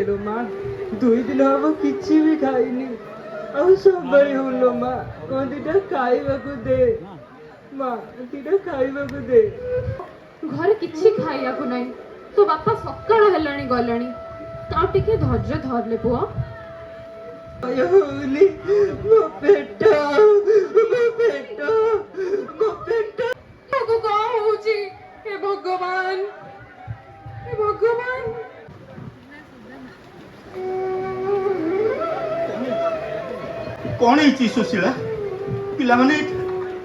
ଲୋ ମା, 2 ଦିନ ହବ କିଛି ବି ଖାଇନି। ଆଉ ସମ୍ଭାଳି ହଉନି ଲୋ ମା, କଣ ଦିଟା ଖାଇବାକୁ ଦେ ମା, ଦିଟା ଖାଇବାକୁ ଦେ। ଘରେ କିଛି ଖାଇବାକୁ ନାହିଁ। ତୋ ବାପା ସକାଳ ହେଲାଣି ଗଲାଣି। ଆଉ ଟିକେ ଧୈର୍ଯ୍ୟ ଧରଲେ ପୁଅ। ହଉନି, ମୋ ପେଟ, ମୋ ପେଟ, ମୋ ପେଟ। ତାକୁ କଣ ହଉଛି? ହେ ଭଗବାନ, ହେ ଭଗବାନ! କଣ ହେଇଛି ସୁଶୀଳା? ପିଲାମାନେ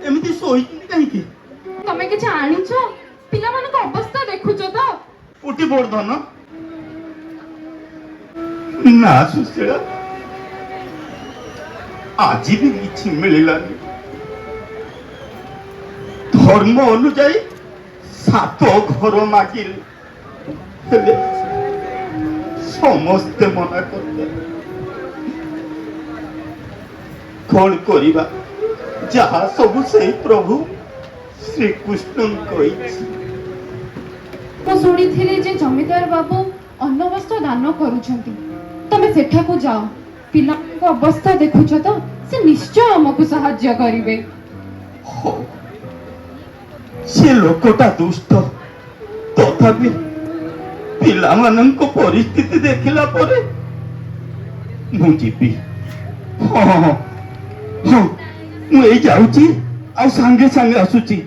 ଏମିତି ଶୋଇଛନ୍ତି କାହିଁକି? ତମେ କିଛି ଆଣିଛ? ପିଲାମାନଙ୍କ ଅବସ୍ଥା ଦେଖୁଛ ତ। ଉଠି ପଡ ଧନ। ନା ସୁଶୀଳା, ଆଜି ବି କିଛି ମିଳିଲାନି। ଧର୍ମ ଅନୁଯାୟୀ ସାତ ଘର ମାଗିଲି, ହେଲେ ସମସ୍ତେ ମନା କରିଦେଲେ। କଣ କରିବା, ଯାହା ସବୁ ସେଇ ପ୍ରଭୁ ଶ୍ରୀକୃଷ୍ଣଙ୍କ ଇଚ୍ଛା। ମୁଁ ଶୁଣିଥିଲି ଯେ ଜମିଦାର ବାବୁ ଅନ୍ନବସ୍ତ୍ର ଦାନ କରୁଛନ୍ତି। ତମେ ସେଠାକୁ ଯାଅ। ପିଲାମାନଙ୍କ ଅବସ୍ଥା ଦେଖୁଛ ତ, ସେ ନିଶ୍ଚୟ ଆମକୁ ସାହାଯ୍ୟ କରିବେ। ହଉ, ସେ ଲୋକଟା ଦୁଷ୍ଟ, ତଥାପି ପିଲାମାନଙ୍କ ପରିସ୍ଥିତି ଦେଖିଲା ପରେ ମୁଁ ଯିବି। ହଁ ହଁ, ମୁଁ ଏଇ ଯାଉଛି ଆଉ ସାଙ୍ଗେ ସାଙ୍ଗେ ଆସୁଛି।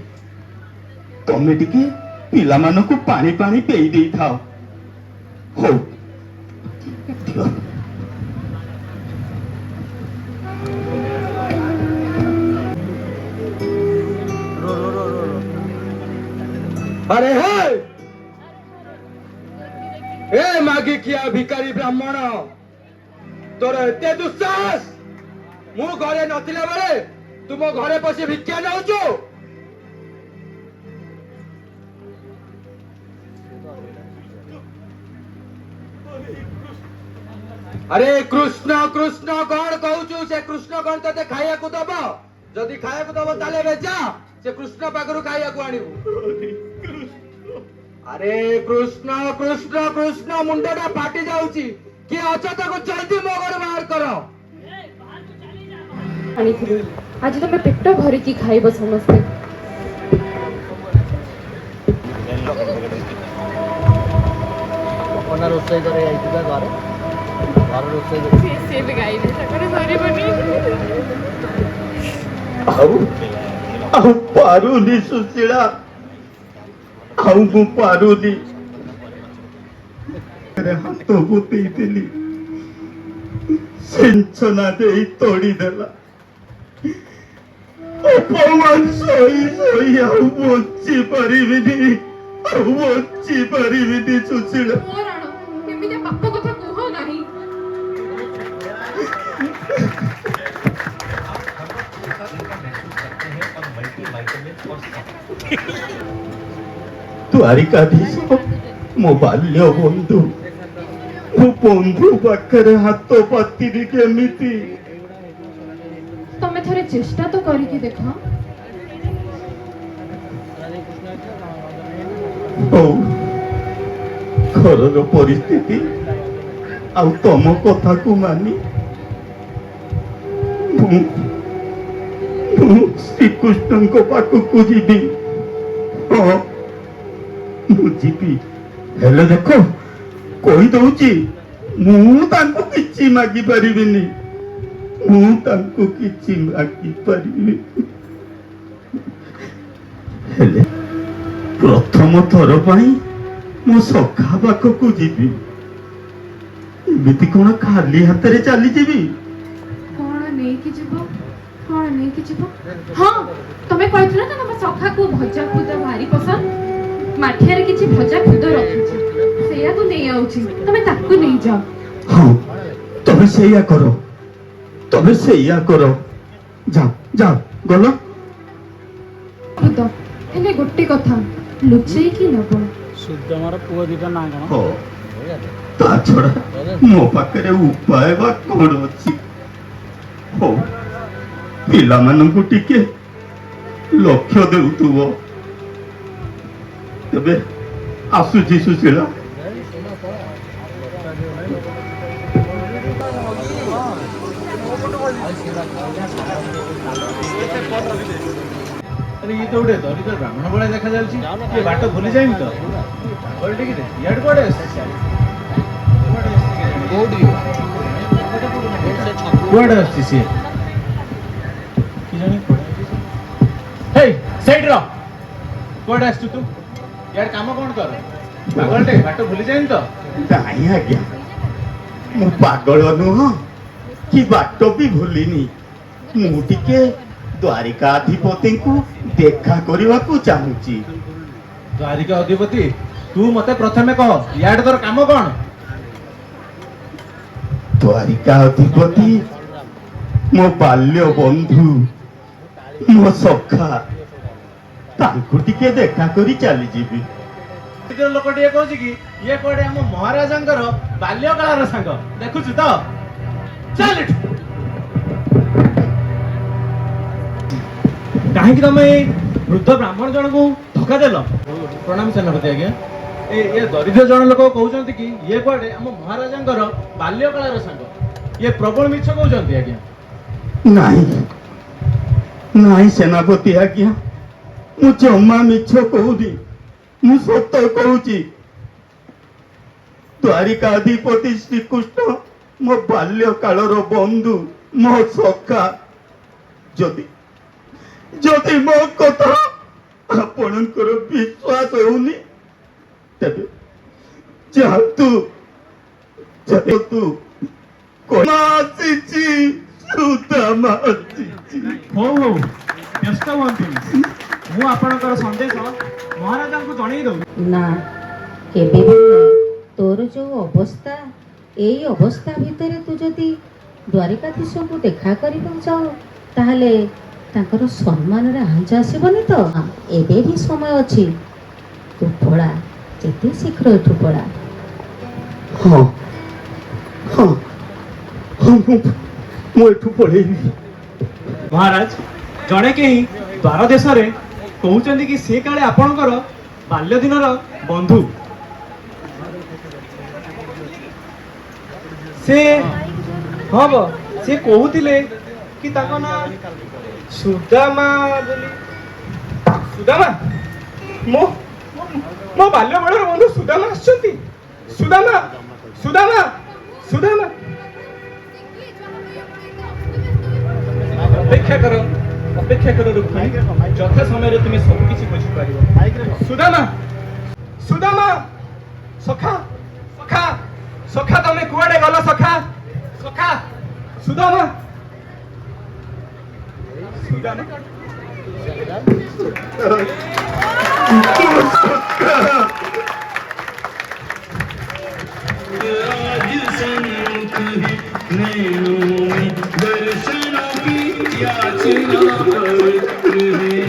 ତମେ ଟିକେ ପିଲାମାନଙ୍କୁ ପାଣି ପାଣି ପେଇ ଦେଇଥାଅ। ହଉ, ଦିଅ। ଆରେ ହେ, ଏ ମାଗିଖିଆ ଭିକାରୀ ବ୍ରାହ୍ମଣ, ତୋର ଏତେ ଦୁଃସାହସ! ମୁଁ ଘରେ ନଥିଲା ବେଳେ ତୁମ ଘରେ ପଶି ଭିକ୍ଷା ନଉଛୁ? ଆରେ କୃଷ୍ଣ କୃଷ୍ଣ କଣ କହୁଛୁ? ସେ କୃଷ୍ଣ କଣ ତତେ ଖାଇବାକୁ ଦବ? ଯଦି ଖାଇବାକୁ ଦବ, ତାହେଲେ ଏବେ ଯା, ସେ କୃଷ୍ଣ ପାଖରୁ ଖାଇବାକୁ ଆଣିବୁ। ଆରେ କୃଷ୍ଣ କୃଷ୍ଣ କୃଷ୍ଣ, ମୁଣ୍ଡଟା ଫାଟି ଯାଉଛି। କିଏ ଅଛ, ତାକୁ ଜଲ୍ଦି ମୋ ଘରୁ ବାହାର କର। ଆଣିଥିଲି। ଆଜି ତମେ ପେଟ ଭରିକି ଖାଇବ ସମସ୍ତେ। ପପନା ରୋଷେଇ କରି ଯାଇଥିବା ଘରେ ଘରେ ରୋଷେଇ କରି। ସିଏ ବି ଗାଇବେ, ତାଙ୍କର ସରିବନି। ଆଉ ଆଉ ପାରୁନି ସୁଶୀଳା, ଆଉ ମୁଁ ପାରୁନି। ହାତ ପୋତେଇଥିଲି, ସିଞ୍ଚନା ଦେଇ ତୋଡ଼ିଦେଲା। ଅପମାନ ସହି ସହି ଆଉ ବଞ୍ଚି ପାରିବିନି, ଆଉ ବଞ୍ଚି ପାରିବିନି ସୁଶୀଳା। ପୁଅ ରାଣ, ଏମିତି ପାପ କଥା କୁହ ନାହିଁ। ଦ୍ୱାରିକାଧୀଶ ମୋ ବାଲ୍ୟ ବନ୍ଧୁ, ମୋ ବନ୍ଧୁ ପାଖରେ ହାତ ପାତିବି କେମିତି? ତମେ ଥରେ ଚେଷ୍ଟା ତ କରିକି ଦେଖ। ହଉ, ଘରର ପରିସ୍ଥିତି ଆଉ ତମ କଥାକୁ ମାନି ମୁଁ ଶ୍ରୀକୃଷ୍ଣଙ୍କ ପାଖକୁ ଯିବି। ହଁ, ମୁଁ ଯିବି। ହେଲେ ଦେଖ, କହିଦଉଛି, ମୁଁ ତାଙ୍କୁ କିଛି ମାଗି ପାରିବିନି। ମୁଁ ତାଙ୍କୁ କିଛି ମାଗି ପାରିବିନି। ହେଲେ ପ୍ରଥମ ଥର ପାଇଁ ମୋ ସଖା ପାଖକୁ ଯିବି, ଏମିତି କଣ ଖାଲି ହାତରେ ଚାଲିଯିବି? କଣ ନେଇକି ଯିବ? କଣ ନେଇକି ଯିବ? ହଁ, ତମେ କହିଥିଲ ନା ତମ ସଖାକୁ ଭଜା ଖୁଦ ଭାରି ପସନ୍ଦ। ମାଠିଆରେ କିଛି ଭଜା ଖୁଦ ରଖିଛି, ସେଇଆକୁ ନେଇ ଆଉଛି। ତମେ ତାକୁ ନେଇଯାଅ। ହଁ, ତମେ ସେଇଆ କର, ତମେ ସେଇଆ କର। ଯାଅ ଯାଅ, ଗଲ। ଖୁଦ ହେଲେ ଗୋଟେ କଥା, ଲୁଚେଇକି ନବ। ସୁଦାମାର ପୁଅ ଦିଟା ନାଁ କଣ? ହଁ, ତା ଛଡା ମୋ ପାଖରେ ଉପାୟ ବା କଣ ଅଛି? ହଉ, ପିଲାମାନଙ୍କୁ ଟିକେ ଲକ୍ଷ୍ୟ ଦେଉଥିବ। ତେବେ ଆସୁଛି ସୁଶୀଳା। ଆରେ, ଇଏ ତ ଗୋଟେ ଦରିଦ୍ର ବ୍ରାହ୍ମଣ ଭଳିଆ ଦେଖାଯାଉଛି। ଇଏ ବାଟ ଭୁଲି ଯାଇନି ତ? ପାଗଳ ଟିକେ, ଇଆଡେ କୁଆଡେ ଆସିଛି? କୁଆଡେ ଆସିଛି କେଜାଣି? କୋଉଠି ଯିବ? କୁଆଡେ ଆସୁଛି ସିଏ କି ଜାଣି, କୁଆଡେ ଆସୁଛି ସିଏ? ହେଇ, ସେଇଠି ରହ। କୁଆଡେ ଆସିଛୁ ତୁ? ଇଆଡେ କାମ କଣ ତୋର? ପାଗଳଟେ, ବାଟ ଭୁଲି ଯାଇନି ତ? ନାଇଁ ଆଜ୍ଞା, ମୁଁ ପାଗଳ ନୁହଁ କି ବାଟ ବି ଭୁଲିନି। ମୁଁ ଟିକେ ଦ୍ୱାରିକାଧିପତିଙ୍କୁ ଦେଖା କରିବାକୁ ଚାହୁଁଛି। ଦ୍ୱାରିକା ଅଧିପତି? ତୁ ମତେ ପ୍ରଥମେ କହ, ଇଆଡେ ତୋର କାମ କଣ? ଦ୍ୱାରିକା ଅଧିପତି ମୋ ବାଲ୍ୟ ବନ୍ଧୁ, ମୋ ସଖା। ତାଙ୍କୁ ଟିକେ ଦେଖା କରି ଚାଲିଯିବି। ଦରିଦ୍ର ଲୋକ ଟିକେ କହୁଛି କି ଇଏ କୁଆଡେ ଆମ ମହାରାଜାଙ୍କର ବାଲ୍ୟକାଳର ସାଙ୍ଗ। ଦେଖୁଛୁ ତ? ଚାଲ ଏଠୁ। କାହିଁକି ତମେ ଏଇ ବୃଦ୍ଧ ବ୍ରାହ୍ମଣ ଜଣକୁ ଧୋକା ଦେଲ? ପ୍ରଣାମ ସେନାପତି ଆଜ୍ଞା। ଏ ଦରିଦ୍ର ଜଣ ଲୋକ କହୁଛନ୍ତି କି ଇଏ କୁଆଡେ ଆମ ମହାରାଜାଙ୍କର ବାଲ୍ୟକାଳର ସାଙ୍ଗ। ଇଏ ପ୍ରବଳ ମିଛ କହୁଛନ୍ତି ଆଜ୍ଞା। ନାଇଁ ନାଇଁ ସେନାପତି ଆଜ୍ଞା, ମୁଁ ଜମା ମିଛ କହୁନି, ମୁଁ ସତ କହୁଛି। ଦ୍ୱାରିକାଧିପତି ଶ୍ରୀକୃଷ୍ଣ ମୋ ବାଲ୍ୟକାଳର ବନ୍ଧୁ, ମୋ ସଖା। ଯଦି ଯଦି ମୋ କଥା ଆପଣଙ୍କର ବିଶ୍ୱାସ ହଉନି, ତେବେ ଯାଆନ୍ତୁ ଯାଆନ୍ତୁ। ଆସିଛି ସୁଦାମା, ଆସିଛି। ହଉ ହଉ, ବ୍ୟସ୍ତ ହୁଅନ୍ତୁନି। ମୁଁ ଆପଣଙ୍କର ସନ୍ଦେଶ ମହାରାଜାଙ୍କୁ ଜଣେଇ ଦଉଛି। ନା, କେବେ ବି ନୁହେଁ। ତୋର ଯୋଉ ଅବସ୍ଥା, ଏଇ ଅବସ୍ଥା ଭିତରେ ତୁ ଯଦି ଦ୍ୱାରିକାଧୀଶଙ୍କୁ ଦେଖା କରିବାକୁ ଯାଉ, ତାହେଲେ ତାଙ୍କର ସମ୍ମାନରେ ଆଞ୍ଚ ଆସିବନି ତ? ଏବେ ବି ସମୟ ଅଛି, ତୁ ପଳା, ଯେତେ ଶୀଘ୍ର ଏଠୁ ପଳା। ହଁ ହଁ ହଁ, ମୁଁ ଏଠୁ ପଳେଇବି। ମହାରାଜ, ଜଣେ କେହି ଦ୍ୱାର ଦେଶରେ କହୁଛନ୍ତି କି ସେ କାଳେ ଆପଣଙ୍କର ବାଲ୍ୟ ଦିନର ବନ୍ଧୁ। ସେ ହଁ ବ ସେ କହୁଥିଲେ କି ତାଙ୍କ ନାଁ ସୁଦାମା ବୋଲି। ସୁଦାମା? ମୋ ମୋ ବାଲ୍ୟ ବେଳର ବନ୍ଧୁ ସୁଦାମା ଆସିଛନ୍ତି? ସୁଦାମା, ସୁଦାମା, ସୁଦାମା! ଅପେକ୍ଷା କର, ଅପେକ୍ଷା କର ରୁକ୍ମିଣୀ, ଯଥା ସମୟରେ ତୁମେ ସବୁ କିଛି ବୁଝିପାରିବ। ସୁଦାମା, ସୁଦାମା, ସଖା, ସଖା, ସଖା, ତମେ କୁଆଡେ ଗଲ? ସଖା, ସଖା, ସୁଦାମା, ସୁଦାମା! ମୋ ସଖା! आज सन्मुख है नैनों में दर्शनों की याचना पवित्र है।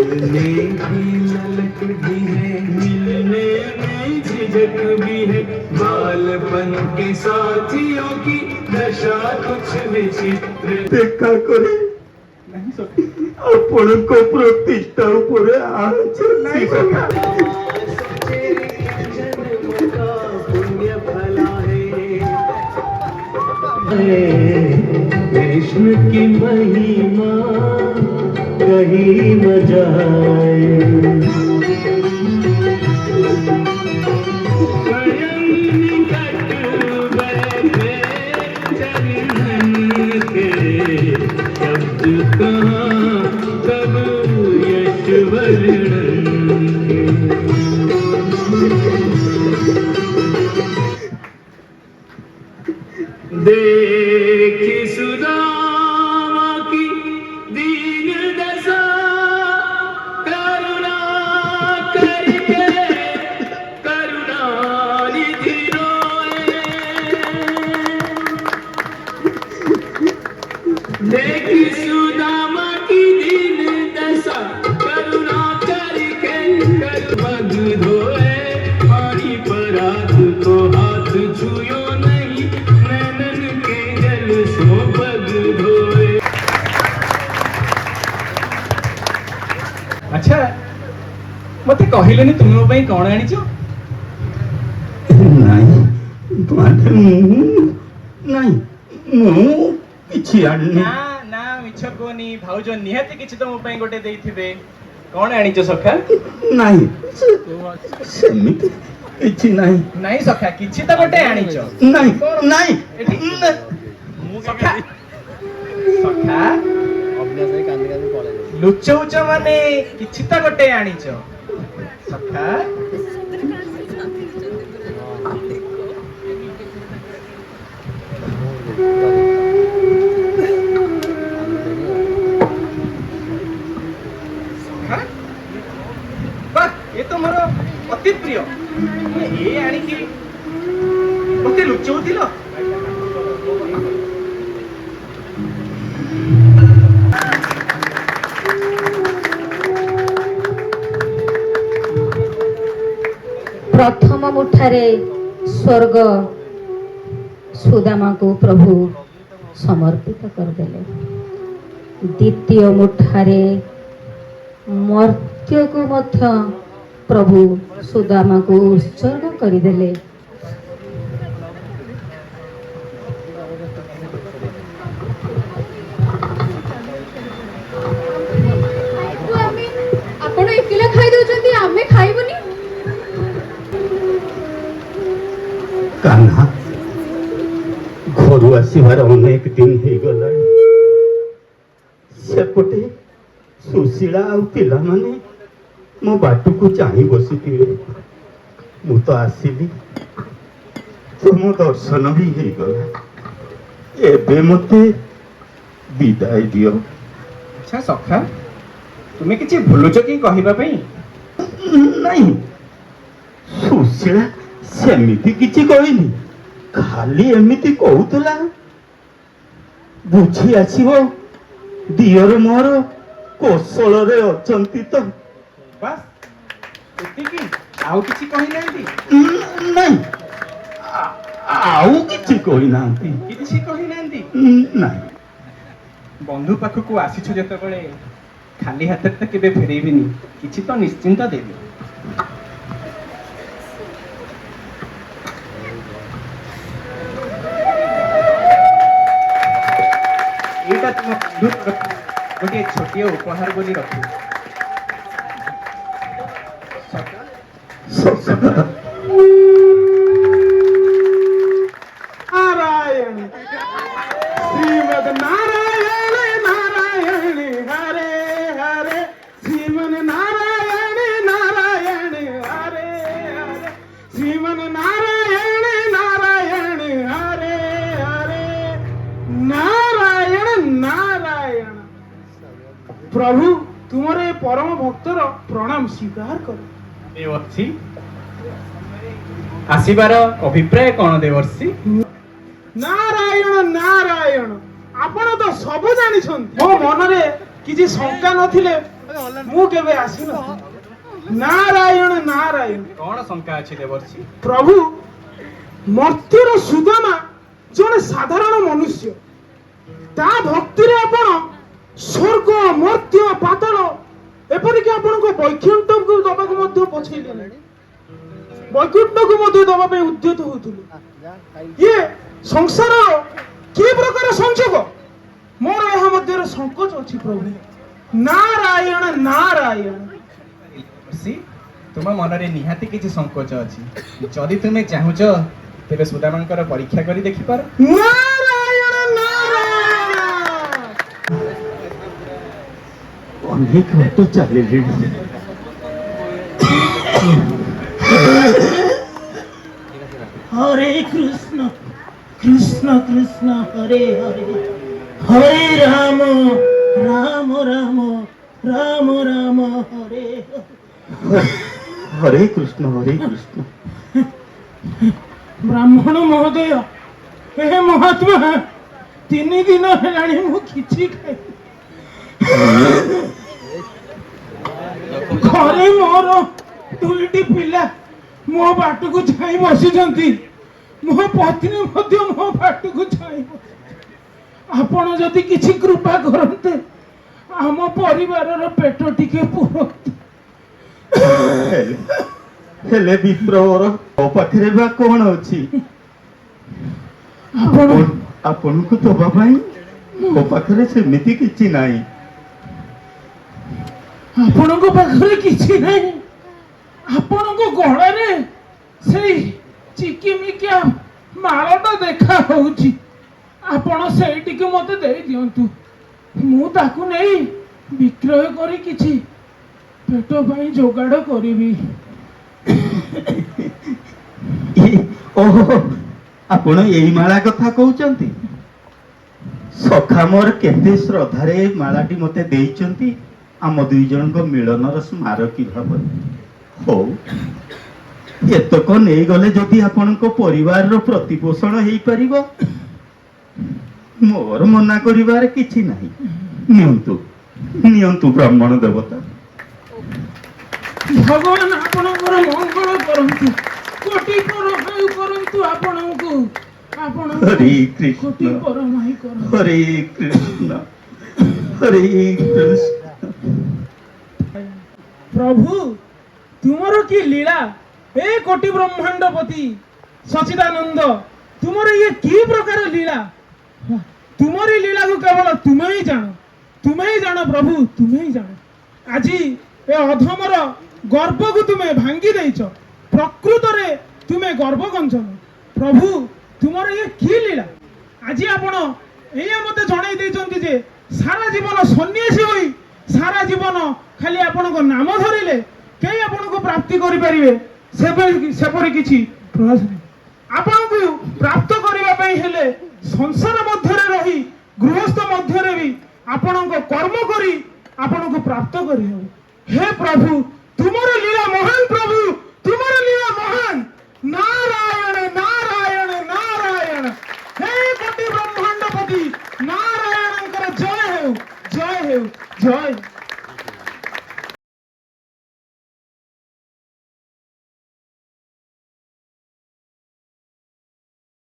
मिलने की ललक भी है, मिलने में झिझक भी है। बालपन के साथियों की दशा कुछ विचित्र। ଦେଖା କରି ଆପଣଙ୍କ ପ୍ରତିଷ୍ଠା ଉପରେ ଆଞ୍ଚ ଆସିବ। जन्म का पुण्य फला है। कृष्ण की महिमा कही न जाए। स्वयं निकट बैठे चरणन के, शब्द कहाँ तब यश वर्णन के। देखी सुदामा की दीन दशा, करुणा करके करुणा निधि रोए। देखी सुदामा की दीन दशा, करुणा करके कर पग धोए। पानी परात को हाथ छुयो नहीं, नैनन के जल सो पग धोए। ଆଚ୍ଛା, ମତେ କହିଲେନି ତୁମେ ମୋ ପାଇଁ କଣ ଆଣିଛ? ନାଇଁ ମାନେ ମୁଁ ନାଇଁ, ମୁଁ କିଛି ଆଣିନି। ନା ନା, ମିଛ କୁହନି। ଭାଉଜ ନିହାତି କିଛି ତମ ପାଇଁ ଗୋଟେ ଦେଇଥିବେ। କଣ ଆଣିଛ ସଖା? ନାଇଁ, ସେମିତି କିଛି ନାହିଁ। ନାଇଁ ସଖା, କିଛି ତ ଗୋଟେ ଆଣିଛ। ନାଇଁ ନାଇଁ। ଏଠି ସଖା, ସଖା। ଅବିନାଶ ଭାଇ କାନ୍ଦି କାନ୍ଦି ପଳେଇଲେ। ଲୁଚଉଛ ମାନେ କିଛି ତ ଗୋଟେ ଆଣିଛ ସଖା। ସଖା, ବାଃ, ଏ ତ ମୋର ଅତି ପ୍ରିୟ। ତୁମେ ଏ ଆଣିକି ମତେ ଲୁଚଉଥିଲ? ପ୍ରଥମ ମୁଠାରେ ସ୍ୱର୍ଗ ସୁଦାମାକୁ ପ୍ରଭୁ ସମର୍ପିତ କରିଦେଲେ। ଦ୍ୱିତୀୟ ମୁଠାରେ ମର୍ତ୍ତ୍ୟକୁ ମଧ୍ୟ ପ୍ରଭୁ ସୁଦାମାକୁ ଉତ୍ସର୍ଗ କରିଦେଲେ। ଖାଇବୁ ଆମେ, ଆପଣ ଏକଲା ଖାଇ ଦଉଛନ୍ତି, ଆମେ ଖାଇବୁନି? କାହ୍ନା, ଘରୁ ଆସିବାର ଅନେକ ଦିନ ହେଇଗଲାଣି। ସେପଟେ ସୁଶୀଳା ଆଉ ପିଲାମାନେ ମୋ ବାଟକୁ ଚାହିଁ ବସିଥିବେ। ମୁଁ ତ ଆସିଲି, ତୁମ ଦର୍ଶନ ବି ହେଇଗଲା। ଏବେ ମତେ ବିଦାୟ ଦିଅ। ଆଚ୍ଛା ସଖା, ତୁମେ କିଛି ଭୁଲୁଛ କି କହିବା ପାଇଁ? ନାଇଁ, ସୁଶୀଳା ସେମିତି କିଛି କହିନି। ଖାଲି ଏମିତି କହୁଥିଲା, ବୁଝି ଆସିବ, ଦିଅର ମୋର କୋଶଳରେ ଅଛନ୍ତି ତ। ବାସ୍ ଏତିକି? ଆଉ କିଛି କହିନାହାନ୍ତି? ନାଇଁ, ଆଉ କିଛି କହିନାହାନ୍ତି। କିଛି କହିନାହାନ୍ତି? ନାଇଁ। ବନ୍ଧୁ ପାଖକୁ ଆସିଛ ଯେତେବେଳେ, ଖାଲି ହାତରେ ତ କେବେ ଫେରେଇବିନି। କିଛି ତ ନିଶ୍ଚିନ୍ତ ଦେବି। ଏଇଟା ତୁମ ବନ୍ଧୁ ତରଫରୁ ଗୋଟିଏ ଛୋଟିଆ ଉପହାର ବୋଲି ରଖିବ ସଖା। ସଖା। ନାରାୟଣ, ଶ୍ରୀମଦ ନାରାୟଣ ନାରାୟଣ ହରେ ହରେ, ଶ୍ରୀମନ ନାରାୟଣ ନାରାୟଣ ହରେ ହରେ, ଶ୍ରୀମନ ନାରାୟଣ ନାରାୟଣ ହରେ ହରେ, ନାରାୟଣ ନାରାୟଣ। ପ୍ରଭୁ, ତୁମର ଏ ପରମ ଭକ୍ତର ପ୍ରଣାମ ସ୍ୱୀକାର କର। ଦେବର୍ଷି, ଆସିବାର ଅଭିପ୍ରାୟ କଣ ଦେବର୍ଷି? ନାରାୟଣ ନାରାୟଣ। ଆପଣ ତ ସବୁ ଜାଣିଛନ୍ତି। ମୋ ମନରେ କିଛି ଶଙ୍କା ନଥିଲେ ମୁଁ କେବେ ଆସିନଥିଲି। ନାରାୟଣ ନାରାୟଣ। କଣ ଶଙ୍କା ଅଛି ଦେବର୍ଷି? ପ୍ରଭୁ, ମର୍ତ୍ତ୍ୟର ସୁଦାମା ଜଣେ ସାଧାରଣ ମନୁଷ୍ୟ। ତା ଭକ୍ତିରେ ଆପଣ ସ୍ୱର୍ଗ, ମର୍ତ୍ତ୍ୟ, ପାତାଳ, ଏପରିକି ଆପଣଙ୍କ ବୈକୁଣ୍ଠକୁ ଦବାକୁ ମଧ୍ୟ ପଛେଇଲେ ନାହିଁ। ବୈକୁଣ୍ଠକୁ ମଧ୍ୟ ଦବା ପାଇଁ ଉଦ୍ୟତ ହଉଥିଲେ। ଇଏ ସଂସାରର କି ପ୍ରକାର ସଂଯୋଗ? ମୋର ଏହା ମଧ୍ୟରେ ସଙ୍କୋଚ ଅଛି ପ୍ରଭୁ। ନାରାୟଣ ନାରାୟଣ। ଦେବର୍ଷି, ତୁମ ମନରେ ନିହାତି କିଛି ସଙ୍କୋଚ ଅଛି। ଯଦି ତୁମେ ଚାହୁଁଛ, ତେବେ ସୁଦାମାଙ୍କର ପରୀକ୍ଷା କରି ଦେଖିପାର। ନାରାୟଣ ନାରାୟଣ। ଅନେକ ବାଟ ଚାଲିଲିଣି। ହରେ କୃଷ୍ଣ କୃଷ୍ଣ କୃଷ୍ଣ ହରେ ହରେ, ହରେ ରାମ ରାମ ରାମ ରାମ ରାମ ହରେ ହରେ। ହରେ କୃଷ୍ଣ ହରେ କୃଷ୍ଣ। ବ୍ରାହ୍ମଣ ମହୋଦୟ, ହେ ମହାତ୍ମା, 3 ଦିନ ହେଲାଣି ମୁଁ କିଛି ଖାଇ। ଘରେ ମୋର ଦୁଇଟି ପିଲା ମୋ ବାଟକୁ ଚାହିଁ ବସିଛନ୍ତି। ମୋ ପତ୍ନୀ ମଧ୍ୟ ମୋ ବାଟକୁ ଚାହିଁ ବସିଛନ୍ତି। ଆପଣ ଯଦି କିଛି କୃପା କରନ୍ତେ, ଆମ ପରିବାରର ପେଟ ଟିକେ ପୁରନ୍ତେ। ହେଲେ ହେଲେ ବିପ୍ରବର, ମୋ ପାଖରେ ବା କଣ ଅଛି? ଆପଣ ଆପଣଙ୍କୁ ଦବା ପାଇଁ ମୋ ପାଖରେ ସେମିତି କିଛି ନାହିଁ। ଆପଣଙ୍କ ପାଖରେ କିଛି ନାହିଁ? ଆପଣଙ୍କ ଗଳାରେ ସେଇ ଚିକିମିକିଆ ମାଳଟା ଦେଖା ହଉଛି। ଆପଣ ସେଇଟିକୁ ମତେ ଦେଇ ଦିଅନ୍ତୁ, ମୁଁ ତାକୁ ନେଇ ବିକ୍ରୟ କରି କିଛି ପେଟ ପାଇଁ ଯୋଗାଡ଼ କରିବି। ଓହୋ, ଆପଣ ଏଇ ମାଳା କଥା କହୁଛନ୍ତି? ସଖା ମୋର କେତେ ଶ୍ରଦ୍ଧାରେ ଏ ମାଳାଟି ମତେ ଦେଇଛନ୍ତି ଆମ ଦୁଇ ଜଣଙ୍କ ମିଳନର ସ୍ମାରକୀ ଭାବରେ। ହଉ, ଏତକ ନେଇଗଲେ ଯଦି ଆପଣଙ୍କ ପରିବାରର ପ୍ରତିପୋଷଣ ହେଇପାରିବ, ମୋର ମନା କରିବାର କିଛି ନାହିଁ। ନିଅନ୍ତୁ, ନିଅନ୍ତୁ ବ୍ରାହ୍ମଣ ଦେବତା। ଭଗବାନ ଆପଣଙ୍କର ମଙ୍ଗଳ କରନ୍ତୁ, କୋଟି ପରମାୟୁ କରନ୍ତୁ ଆପଣଙ୍କୁ। ଆପଣଙ୍କୁ ହରେ କୃଷ୍ଣ। କୋଟି ପରମାୟୁ କରନ୍ତୁ। ହରେ କୃଷ୍ଣ, ହରେ କୃଷ୍ଣ। ପ୍ରଭୁ, ତୁମର କି ଲୀଳା! ଏ କୋଟି ବ୍ରହ୍ମାଣ୍ଡପତି ସଚିଦାନନ୍ଦ, ତୁମର ଇଏ କି ପ୍ରକାର ଲୀଳା! ତୁମରି ଲୀଳାକୁ କେବଳ ତୁମେ ହିଁ ଜାଣ, ତୁମେ ହିଁ ଜାଣ ପ୍ରଭୁ, ତୁମେ ହିଁ ଜାଣ। ଆଜି ଏ ଅଧମର ଗର୍ବକୁ ତୁମେ ଭାଙ୍ଗି ଦେଇଛ। ପ୍ରକୃତରେ ତୁମେ ଗର୍ବଗଞ୍ଜନ ପ୍ରଭୁ। ତୁମର ଇଏ କି ଲୀଳା! ଆଜି ଆପଣ ଏଇଆ ମୋତେ ଜଣେଇ ଦେଇଛନ୍ତି ଯେ ସାରା ଜୀବନ ସନ୍ନ୍ୟାସୀ ହୋଇ ସାରା ଜୀବନ ଖାଲି ଆପଣଙ୍କ ନାମ ଧରିଲେ କେହି ଆପଣଙ୍କୁ ପ୍ରାପ୍ତି କରିପାରିବେ ସେପରି କିଛି ପ୍ରୟାସ ନାହିଁ। ଆପଣଙ୍କୁ ପ୍ରାପ୍ତ କରିବା ପାଇଁ ହେଲେ ସଂସାର ମଧ୍ୟରେ ରହି, ଗୃହସ୍ଥ ମଧ୍ୟରେ ବି ଆପଣଙ୍କ କର୍ମ କରି ଆପଣଙ୍କୁ ପ୍ରାପ୍ତ କରିହେବ। ହେ ପ୍ରଭୁ, ତୁମର ଲୀଳା ମହାନ। ପ୍ରଭୁ, ତୁମର ଲୀଳା ମହାନ। ନାରାୟଣ, ନାରାୟଣ, ନାରାୟଣ। ହେ କୋଟି ବ୍ରହ୍ମାଣ୍ଡପତି ନାରାୟଣଙ୍କର ଜୟ ହେଉ, ଜୟ ହେଉ, ଜୟ।